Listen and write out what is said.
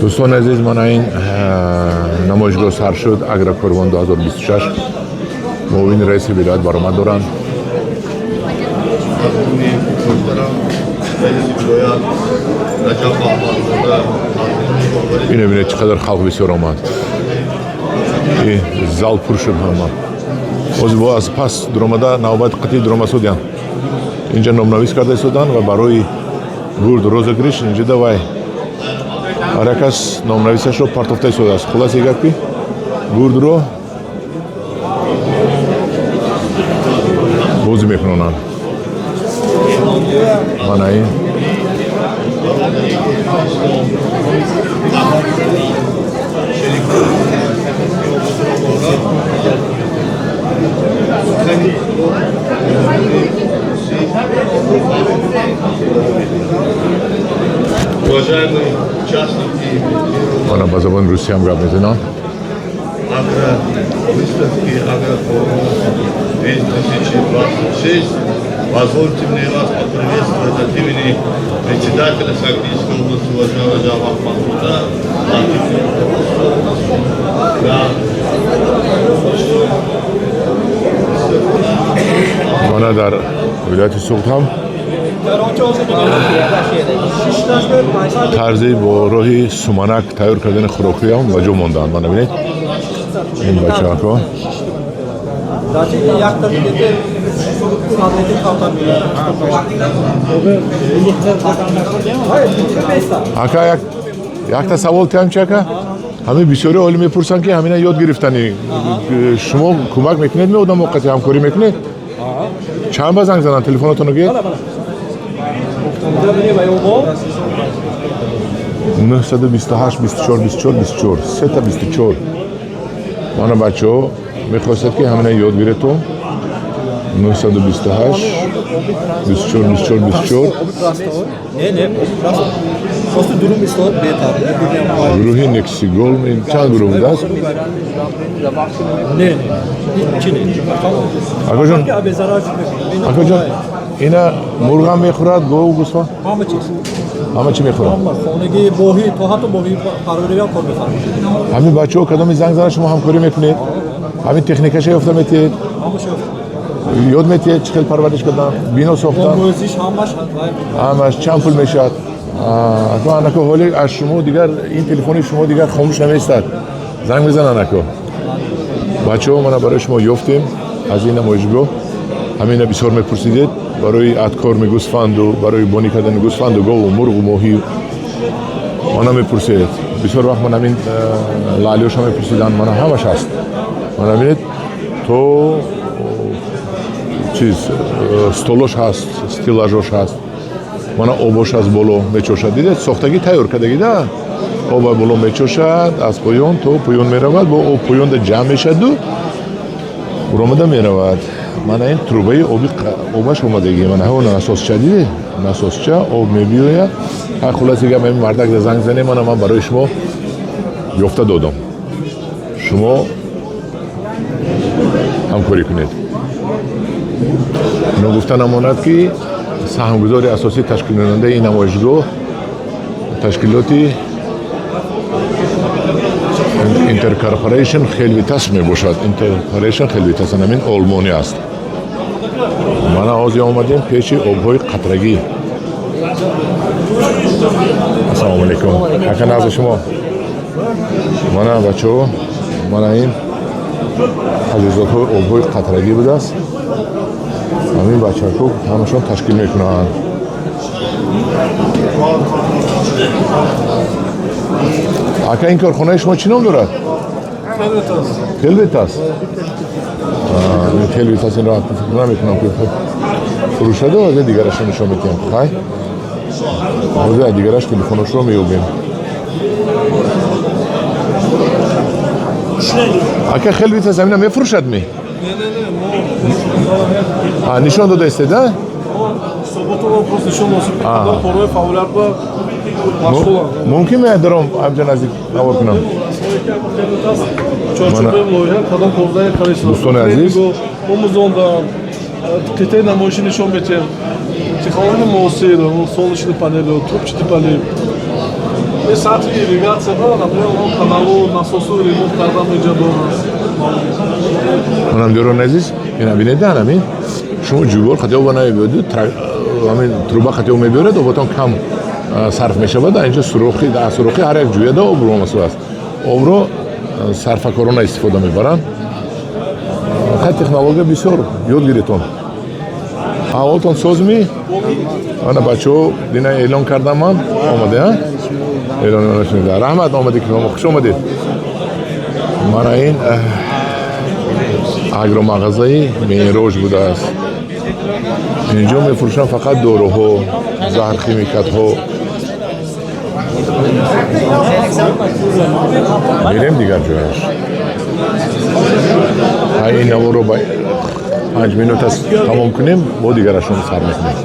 Дӯстони азиз, мана ин намоишгоҳ сар шуд, Агрокорвон 2026. Муовини раиси вилоят баромад доранд. Ино бинед, чӣ қадар халқ бисёр омад, зал пур шуд ҳама. Ҳозир бо аз пас дуромада, навбат қатъи дурома судян, инҷа номнавис карда истодан ва барои бурд розыгрыш инҷа давай ҳар як кас номнависашро партофта истодааст. Хулоси гап, ки бурдро бозӣ мекунонанд. Мана ин Уважаемые участники мана ба забони русиям гап мезананд. Агровыставки «Агрофорума 2026», позвольте мне вас поприветствовать от имени председателя Согдийской области, уважаемого Жама Ахмадзода, от имени руководства области. Да. Мана дар вилояти Суғд ҳам тарзи бо роҳи суманак тайёр кардани хӯрокҳоям ба ҷо мондаанд. Мана бинед, ин бачаҳако. Ака, якта савол тиҳам чи, ака? Ҳамин бисёри олӣ мепурсанд, ки ҳамина ёд гирифтани шумо кӯмак мекунед, ме одамо қати ҳамкорӣ мекунед? Чанд ба занг зананд, телефонотонро гиред? 928 24 24 24 сета 24. Мана, бачаҳо, мехостед, ки ҳамина ёд гирету, 928 24 24 24. Гурӯҳи Нексигол чанд гурӯҳ будааст, акоҷон? Акоҷон, ина мурғам мехӯрад, гову гӯсфанд, ҳама чӣ мехӯрад? Ҳамин бачаҳо кадоми занг занад, шумо ҳамкорӣ мекунед, ҳамин техникаша ёфта метиҳед, ёд метиҳед, чӣ хел парвариш кардан, бино сохтан, ҳамаш? Чанд пул мешавад, ако? Анако, ҳоли аз шумо дигар ин телефони шумо дигар хомӯш намеистад, занг мезананд, ако. Бачаҳо, мана барои шумо ёфтем аз ин намоишгоҳ. Ҳамина бисёр мепурсидед барои откорми гӯсфанду барои бонӣ кардани гӯсфанду гову мурғу моҳӣ. Мана мепурсед бисёр вақт, ман ҳамин лаълиёша мепурсиданд. Мана ҳамаш ҳаст. Мана бинед, то чиз столош ҳаст, стеллажош ҳаст, мана обош аз боло мечошад. Дидед, сохтагӣ, тайёр кардагӣ да, об аз боло мечошад, аз поён то поён меравад, бо об поёнда ҷамъ мешаду буромада меравад. Мана ин трубаи оби обаш омадагӣ, мана ҳамон насосча, дидед, насосча об мебиёяд. Ҳар хулоси гап, ҳамин мардак да занг занем. Мана ман барои шумо ёфта додам, шумо ҳамкорӣ кунед. Ногуфта намонад, ки саҳмгузори асосии ташкилкунандаи ин намоишгоҳ ташкилоти Интеркорпорейшн Хелвитас мебошад. Интеркорпорейшн Хелвитас ҳамин олмонӣ аст. Мана ҳозир омадем пеши обҳои қатрагӣ. Ассалому алайкум, ака, назди шумо. Мана, бачаҳо, мана ин таҷҳизотҳои обҳои қатрагӣ будааст. Ҳамин бачаҳо ҳамашон ташкил мекунанд. Ака, ин корхонаи шумо чӣ ном дорад? Хелветас. Хелветас инро фикр намекунам, ки фурӯшаду ҳозир дигарашро нишон медиҳам. Хай, ҳозир аз дигараш телефоношро меёбем. Ака, Хелветас ҳамина мефурӯшад ми? Нишон дода истед, а? Мумкин меяд даром ҳамҷа наздик навор кунам? Дӯстони азиз, омӯзондан, қитъаи намоишӣ нишон метиҳем, технологияи муосир, солнечный панелу, трубчатый полив. Ин сатҳи ирригатсия дорад, например, онҳо каналу насосу ремонт кардан инҷа доранд. Манам, дӯрони азиз, ина бинед, анамин шумо ҷӯйбор хати оба намебиёду, ҳамин труба хати об мебиёрад, оботон кам сарф мешавад. Инҷо сурохи, дар сурохи ҳар як ҷӯяда об ромасу аст. Обро сарфакорона истифода мебаранд. Хай, технология бисёр ёд гиритон. Аҳволтон созми? Ана бачаҳо дина эълон кардам, ман омаде, а эълон нашунида. Раҳмат, омадед, ки хуш омадед. Мана ин агромағазаи Меърож будааст. Инҷо мефурӯшанд фақат доруҳо, заҳрхимикатҳо. Мерем дигар ҷояш. Ин наворо ба 5 минут аст тамом кунем, бо дигарашон сар мекунем.